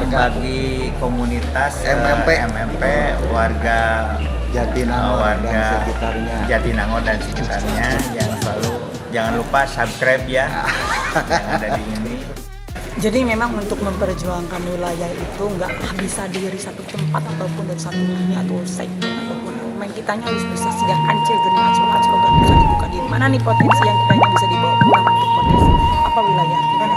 Warga. Bagi komunitas MMP. MMP warga Jatinangor dan warga sekitarnya. Jatinangor dan sekitarnya yang selalu jangan lupa subscribe ya yang ada di ini. Jadi memang untuk memperjuangkan wilayah itu nggak bisa dari satu tempat ataupun dari satu lini atau segmen ataupun main kitanya harus bisa siga kancil gini aclok-aclokan bisa dibuka di mana nih potensi yang kitanya bisa dibawa pulang untuk potensi apa wilayah kita.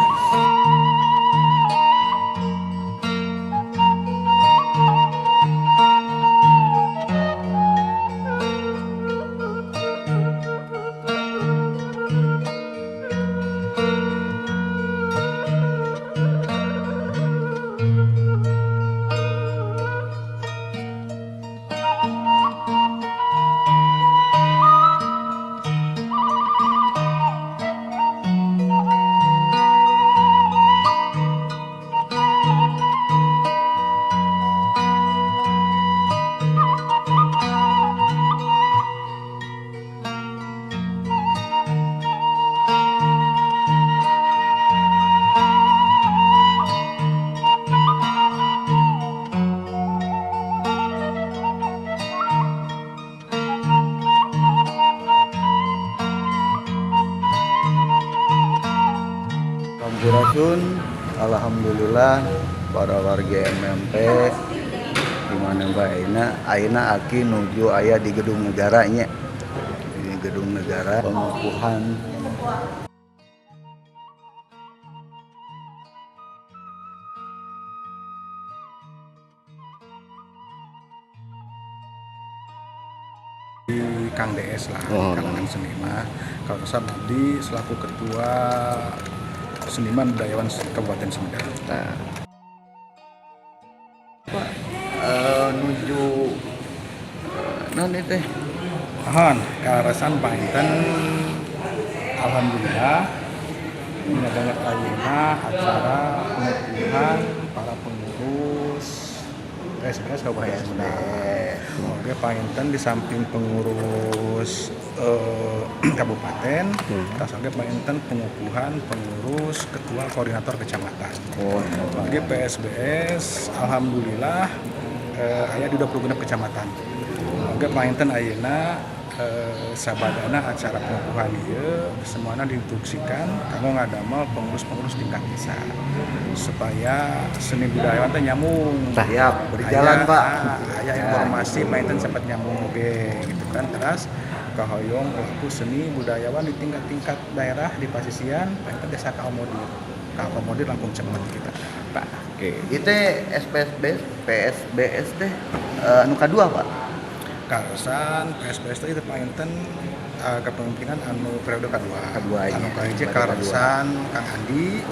Sampurasun, alhamdulillah para warga MMP di mana Mbak Aina, Aina Aki nuju aya di gedung negaranya, di gedung negara pengukuhan Kang DS lah, Oh. kalangan seniman. Kalau saya Budi selaku ketua seniman budayawan Kabupaten Sumedang. Nah. Pak, nuju naon ieu teh? Mohon kaleresan panginten, alhamdulillah dina banget ayeuna acara pengukuhan para pengurus PSBS Kabupaten Sumedang. Oke, panginten di samping pengurus kabupaten, tas oge panginten pengukuhan pengurus ketua koordinator kecamatan. Oh, Oke, PSBS alhamdulillah aya di 26 kecamatan. Oke, panginten ayeuna sabadana acara pengukuhan ieu semuanya diinstruksikan kanggo ngadamel pengurus-pengurus tingkat desa supaya seni budayawan teh nyambung. Siap, berjalan, Aya, Pak. ah, aya informasi panginten sempat nyambung oge gitu kan, terus kahoyong pelaku seni budayawan di tingkat-tingkat daerah di pasisian panginten desa kaakomodir langkung cepet gitu, Pak. Oke. Itu SPSB PSBS teh anu kadua, Pak? Kaleresan PSBS itu panginten kepemimpinan anu periode kedua. Kadua, Anu iya. kahiji Periode kaleresan Kang Andi.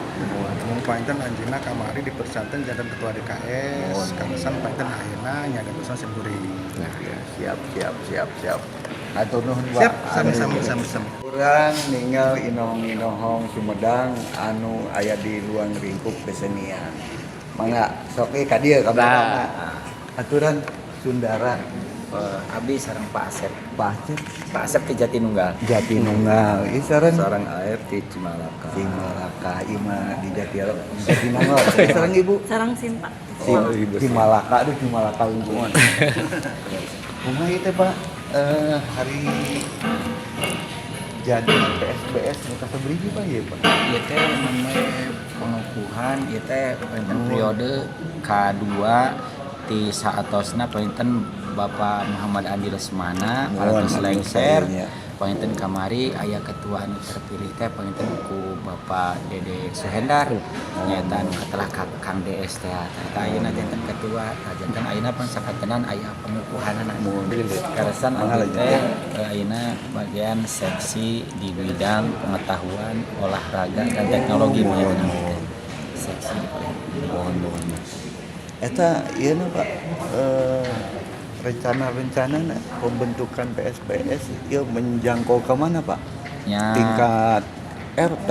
Mun panginten anjeunna kamari dipercanten janten ketua DKS. Oh, Kaleresan panginten ayeuna nyada sim kuring. Nah, siap siap siap siap. Hatur nuhun, Pak. Siap, sami-sami sami-sami. Urang ningal inohong-inohong Sumedang anu aya di ruang lingkup kesenian. Mangga sok ka dieu kamerana. Aturan Sundara. Abi sareng Pak Asep. Pak Asep. Pak Asep ti Jatinunggal. Jatinunggal. Ieu sareng Sareng Aep ti Cimalaka. Cimalaka, ima di Jatinangor. Sareng Ibu. Sarang Sinta. Oh, Cimalaka, aduh, Cimalaka lingkungan. Kumaha ieu teh, Pak? Hari jadi PSBS nu kasabaraha, Pak, ieu, Pak? Ieu teh namanya pengukuhan, ieu teh panginten periode K2 ti saatosna panginten Bapak Muhammad Andi Lesmana parantos lengser. Panginten kamari aya ketua anu terpilih teh panginten ku Bapak Dede Suhendar, nyaeta anu katelah ka Kang DS teh. Eta ayeuna janten ketua, tah janten ayeuna pan sakatenan aya pengukuhanana. Kaleresan abdi teh ayeuna bagian seksi di bidang pengetahuan olahraga dan teknologi, panginten abdi teh. Seksi di paling. Mohon mohon. Eta ieu na, Pak, rencana-rencana pembentukan PSBS ieu menjangkau ke mana, Pak? Nya. Tingkat RT,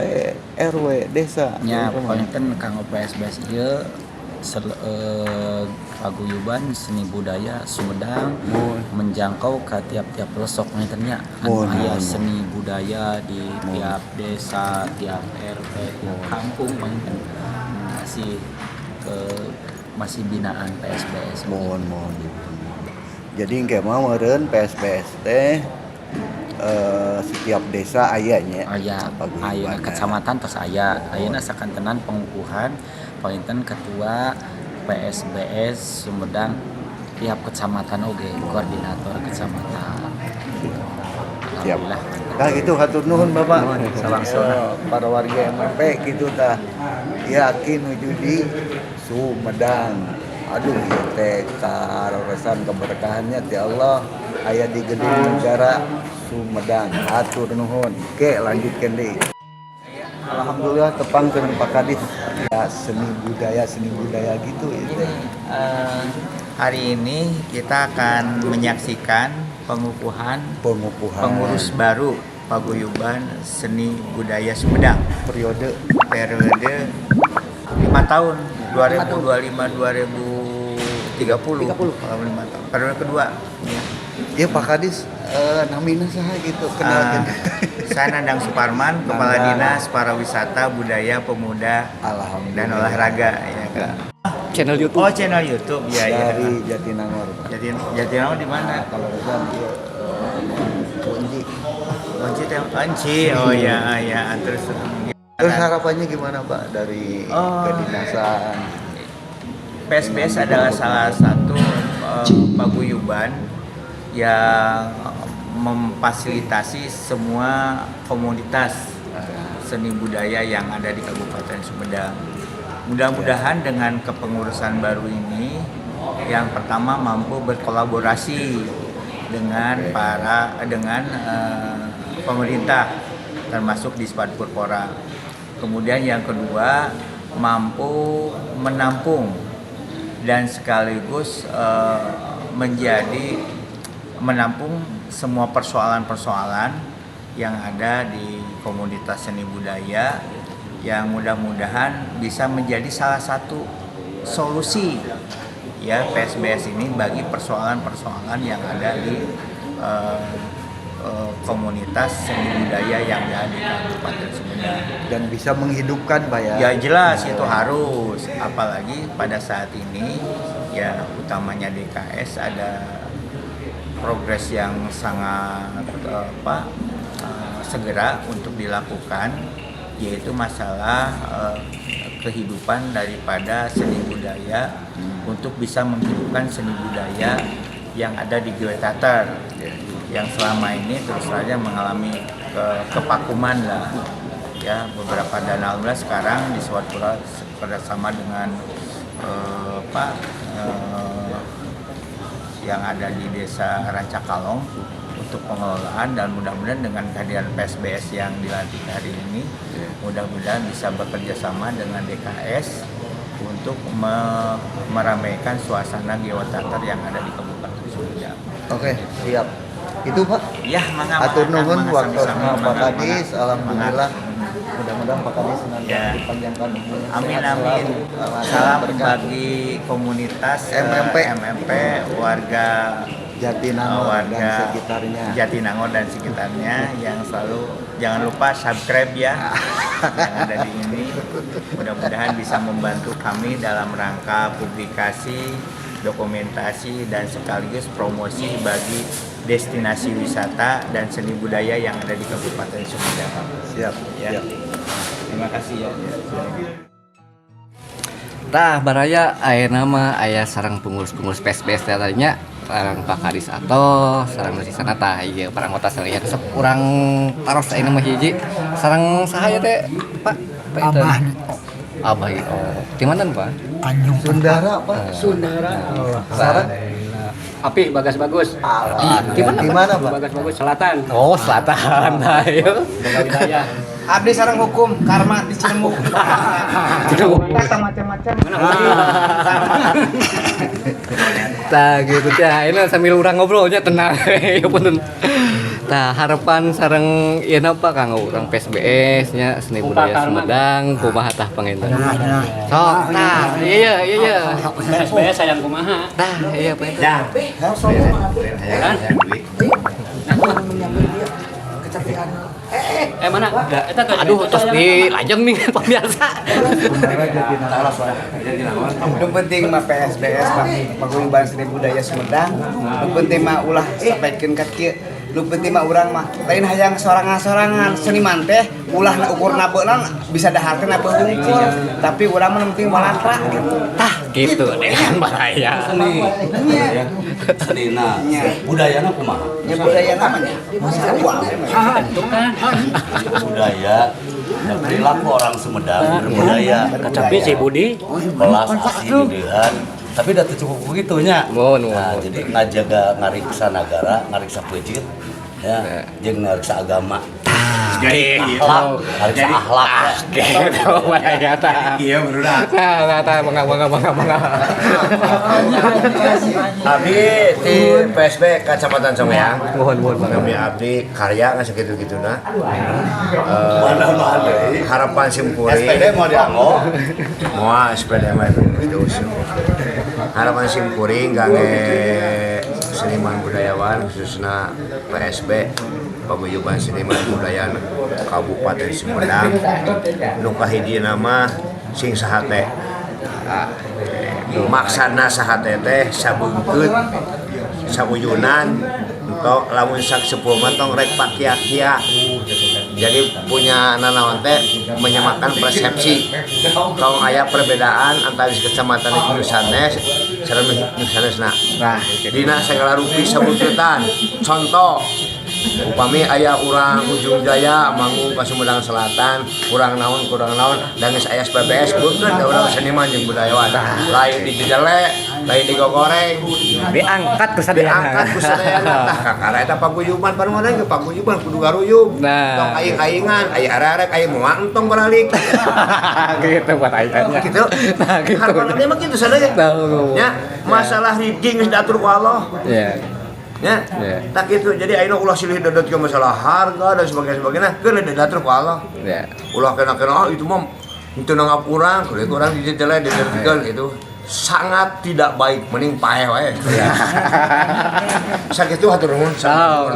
RW, desa. Nya. Ke mana? Panginten kanggo PSBS ieu paguyuban seni budaya Sumedang menjangkau ke tiap-tiap pelosok panginten nya anu aya seni budaya di tiap desa, tiap RT, tiap kampung panginten masih ke Masih binaan PSBS. Mohon mohon mohon. Jadi engke mah meureun PSBS teh setiap desa aya nya. Aya. Paguyubanna. Aya kecamatan tos aya. Ayeuna sakantenan pengukuhan panginten ketua PSBS Sumedang tiap kecamatan oge koordinator kecamatan. Siap. Alhamdulillah. Nah gitu, hatur nuhun Bapak. Salam. Para warga MMP gitu tah. Yakin nuju di Sumedang. Aduh, ieu teh karoresan keberkahannya ti Allah aya di Gedung Negara Sumedang. Hatur nuhun. Oke, lanjutkan deui. Alhamdulillah tepang sareng Pak Kadis. Ya, seni budaya gitu ieu teh. Hari ini kita akan menyaksikan pengukuhan Pengukuhan pengurus baru Paguyuban Seni Budaya Sumedang periode periode 5 tahun 2025 2030, kalau 5 tahun periode kedua ya. Ya, Pak Kadis, namina saha gitu, kenalkan. Saya Nandang Suparman, Kepala Nandang. Dinas Pariwisata, Budaya, Pemuda Alhamdulillah. Dan Olahraga ya kan. Channel YouTube. Oh, channel YouTube ya ya. Dari Jatinangor, Pak. Jatinangor di mana? Nah, kalau Rezan ieu Kunji. Kunci teh Kunci. Oh ya ya, terus. Terus harapannya gimana, Pak, dari Oh. kedinasan? PSBS adalah salah satu paguyuban yang memfasilitasi semua komunitas seni budaya yang ada di Kabupaten Sumedang. Mudah-mudahan dengan kepengurusan baru ini, yang pertama mampu berkolaborasi dengan para dengan pemerintah termasuk di Pora. Kemudian yang kedua mampu menampung dan sekaligus menjadi menampung semua persoalan-persoalan yang ada di komunitas seni budaya yang mudah-mudahan bisa menjadi salah satu solusi ya PSBS ini bagi persoalan-persoalan yang ada di komunitas seni budaya yang ada di Kabupaten Sumedang. Dan bisa menghidupkan, Pak, ya. Ya jelas itu harus, apalagi pada saat ini ya utamanya DKS ada progres yang sangat apa segera untuk dilakukan, yaitu masalah kehidupan daripada seni budaya untuk bisa menghidupkan seni budaya yang ada di Gwe Teater yang selama ini terus saja mengalami kevakuman lah ya beberapa. Dan alhamdulillah sekarang di Swadpura bersama dengan apa yang ada di Desa Rancakalong untuk pengelolaan, dan mudah-mudahan dengan kehadiran PSBS yang dilantik hari ini mudah-mudahan bisa bekerja sama dengan DKS untuk meramaikan suasana Geotater yang ada di Kabupaten Sumedang. Oke, siap. Itu, Pak. Ya, mangga, Atur mangga, nuhun mangga, waktu sami-sami, Pak mangga, Kadis, mangga. Alhamdulillah. Mudah-mudahan Pak Kadis senantiasa dipanjangkan umurnya, Amin sehat amin. selalu. Salam Berkah. Bagi komunitas MMP. MMP warga Jatinangor warga dan sekitarnya. Jatinangor dan sekitarnya yang selalu jangan lupa subscribe ya yang ada di ini. Mudah-mudahan bisa membantu kami dalam rangka publikasi, dokumentasi, dan sekaligus promosi bagi destinasi wisata dan seni budaya yang ada di Kabupaten Sumedang. Siap, Ya. siap. Terima kasih ya. Tah, baraya ayeuna mah aya sareng pengurus-pengurus PSBS teh tadinya, sareng Pak Kadis atau sareng nu sisana. Tah, ieu para anggota sadaya sok urang taros ayeuna mah hiji sareng saha ieu teh, Pak? Pak itu? Abah. Abah. Oh, di mana, Pak? Tanjung. Sundara, Pak. Sundara. Sareng Api Bagas Bagus. Di mana, Di Pak? mana, Pak? Bagas Bagus Selatan. Oh, selatan. Ayo. Wilayah. Abdi sareng hukum karma di Cilemuk. Cilemuk. Macam-macam. Tah, gitu teh. Ini sambil urang ngobrolnya tenang. Ya punten. Tah, harapan sareng ieu Pak kanggo urang PSBS nya seni budaya Sumedang kumaha tah panginten? Sok tah, iya iya iya. PSBS sayang kumaha? Tah, iya panginten. Dah. Menyambut dia. Eh mana? Eta ka Aduh, tos di lajeng nih pemirsa. Nu penting mah PSBS mah Paguyuban Seni Budaya Sumedang. Nu penting mah ulah sampaikeun ka kieu. Nu penting mah urang mah lain hayang sorangan-sorangan seniman teh ulah na ukur nabeuna bisa dahar teh nabe hungkul, tapi urang mah nu penting walatra gitu. Tah, gitu deh kan baraya. Seni. Nya. Senina. Nya. Budayana kumaha? Nya budaya namanya. Sarua. Budaya ya, perilaku orang Sumedang berbudaya. Kacapi si Budi. Belas asih didihan. Tapi udah cukup begitu nya. Mohon, mohon, Nah, mohon. jadi ngajaga ngariksa nagara, ngariksa peuncit, ya, jeung ngariksa agama. Jadi Akhlak, ngariksa akhlak. Gitu baraya tah. Iya berudah. Nah, nah, tah, mangga, mangga, mangga, mangga. Abdi di PSB Kecamatan Soreang. Mohon, mohon, mangga. Kami abdi karya nggak segitu gituna. Mana mana. Harapan simkuring. SPD mau dianggo. Moal SPD mah itu. Harapan simkuring kangge seniman budayawan khususnya PSB Paguyuban Seniman Budaya Kabupaten Sumedang nu kahiji nama sing sahate maksana sahate teh sabeungkeut sauyunan entong lamun sak sepuh mah tong rek pakia-kia, jadi punya nanaon teh menyamakan persepsi tong aya perbedaan antara kecamatan nu sanes sareng nu sanesna. Nah, Dina segala rupi sabututan. Contoh upami aya urang Ujung Jaya manggung ka Sumedang Selatan kurang naon dan geus aya SPBS beungeut da urang seniman jeung budayawan lain dijejele lain digogoreng diangkat ke sadayana. Diangkat ku sadayana. Tah kakara eta paguyuban panuan ge paguyuban kudu garuyub. Nah. Tong aing-aingan aya arek-arek aya moal entong baralik. Gitu barayanya. Gitu. Nah, gitu. Harapan abdi mah kitu sadaya. Nah, ngomong. Ya, masalah rezeki geus diatur ku Allah. Ya. Ya. Ya. Tak gitu. Jadi ayeuna ulah silih dodot ke masalah harga dan sebagainya sebagainya. Keun diatur ku Allah. Ya. Ulah kena-kena ah itu mah itu nanggap urang, kudu urang dijejele didertikeun gitu. Sangat tidak baik, mending paeh wae. Sakitu hatur nuhun. Oh.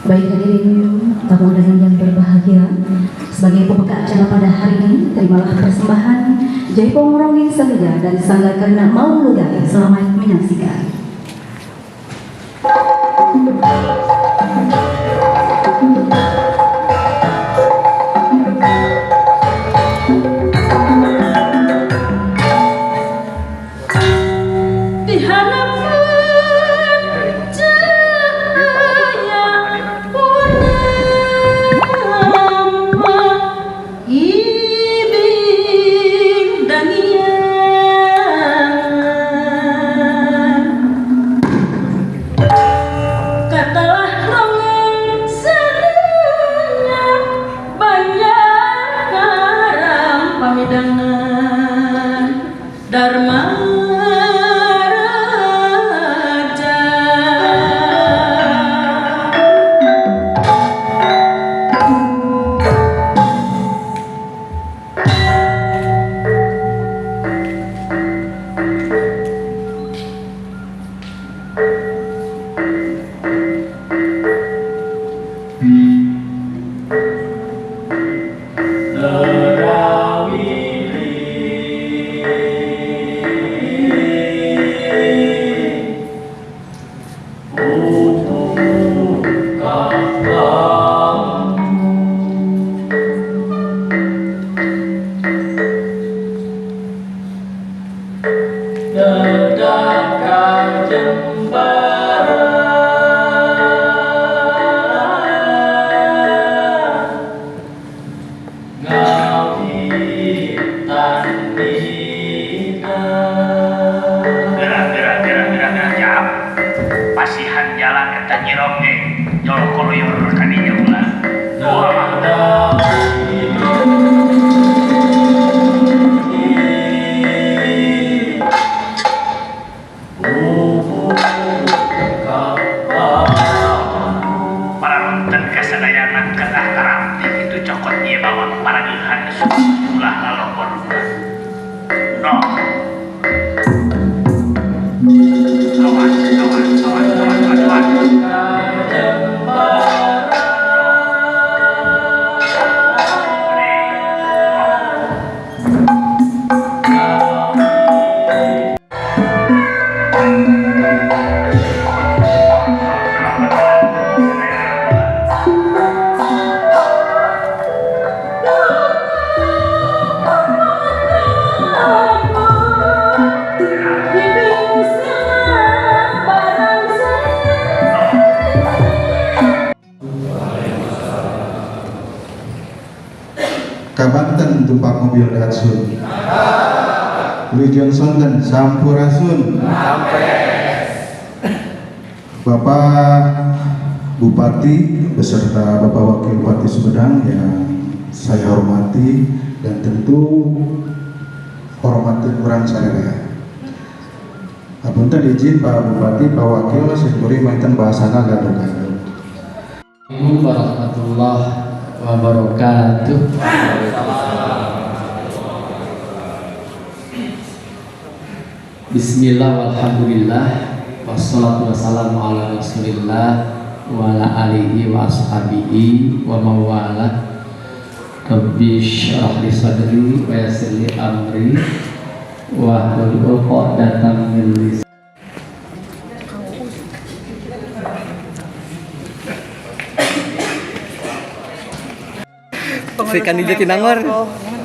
Baik hadirin tamu undangan yang berbahagia, sebagai pembuka acara pada hari ini, terimalah persembahan Jaipong Ronggeng Saluga dan Sanggar Karena Maulugai. Selamat menyaksikan. Di hadapan cahaya purnama, ibing dangiang. Gerak gerak gerak gerak gerak jam. Pasihan jalan eta Nyi Ronggeng. Jol koloyor kadinya ulah. Wah. Paranten kasadayana kedah tarampi itu cokot ieu bawang paragihan ulah lalokor ulah. No. Awas, awas, awas, awas, awas, awas. Kabanten tumpak mobil Datsun. Wilujeng sonten sampurasun. Bapak Bupati beserta Bapak Wakil Bupati Sumedang yang saya hormati dan tentu hormati kurang saya. Apunten izin Pak Bupati, Pak Wakil, simkuring manten bahasana gaduh-gaduh. Assalamualaikum warahmatullahi wabarakatuh. Bismillah walhamdulillah wassalatu wassalamu ala rasulillah wa ala alihi wa ashabihi wa mawalah. Rabbi syrah li sadri wa yassir li amri wa hlul 'uqdatam min lisani. Sri Kandi Jatinangor.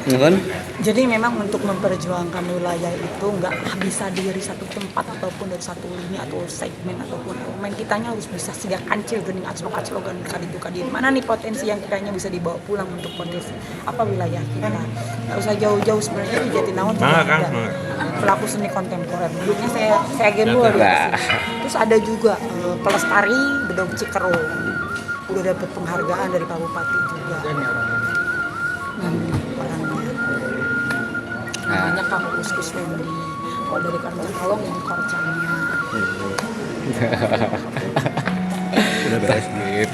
Nuhun. Jadi memang untuk memperjuangkan wilayah itu nggak bisa dari satu tempat ataupun dari satu lini atau segmen ataupun elemen. Kitanya harus bisa siga kancil geuning aclok-aclokan kaditu kadieu. Mana nih potensi yang kiranya bisa dibawa pulang untuk potensi apa wilayah kita. Nggak usah jauh-jauh sebenarnya di Jatinangor juga Mangga, Kang. ada pelaku seni kontemporer. Dulunya saya agen dulu di sini. Terus ada juga pelestari Bedog Cikeruh. Udah dapet penghargaan dari Pak Bupati juga. Orangnya namanya Kang Uus Kuswendi. Kalau dari Kang Kalong yang korcangnya. Udah beres gitu.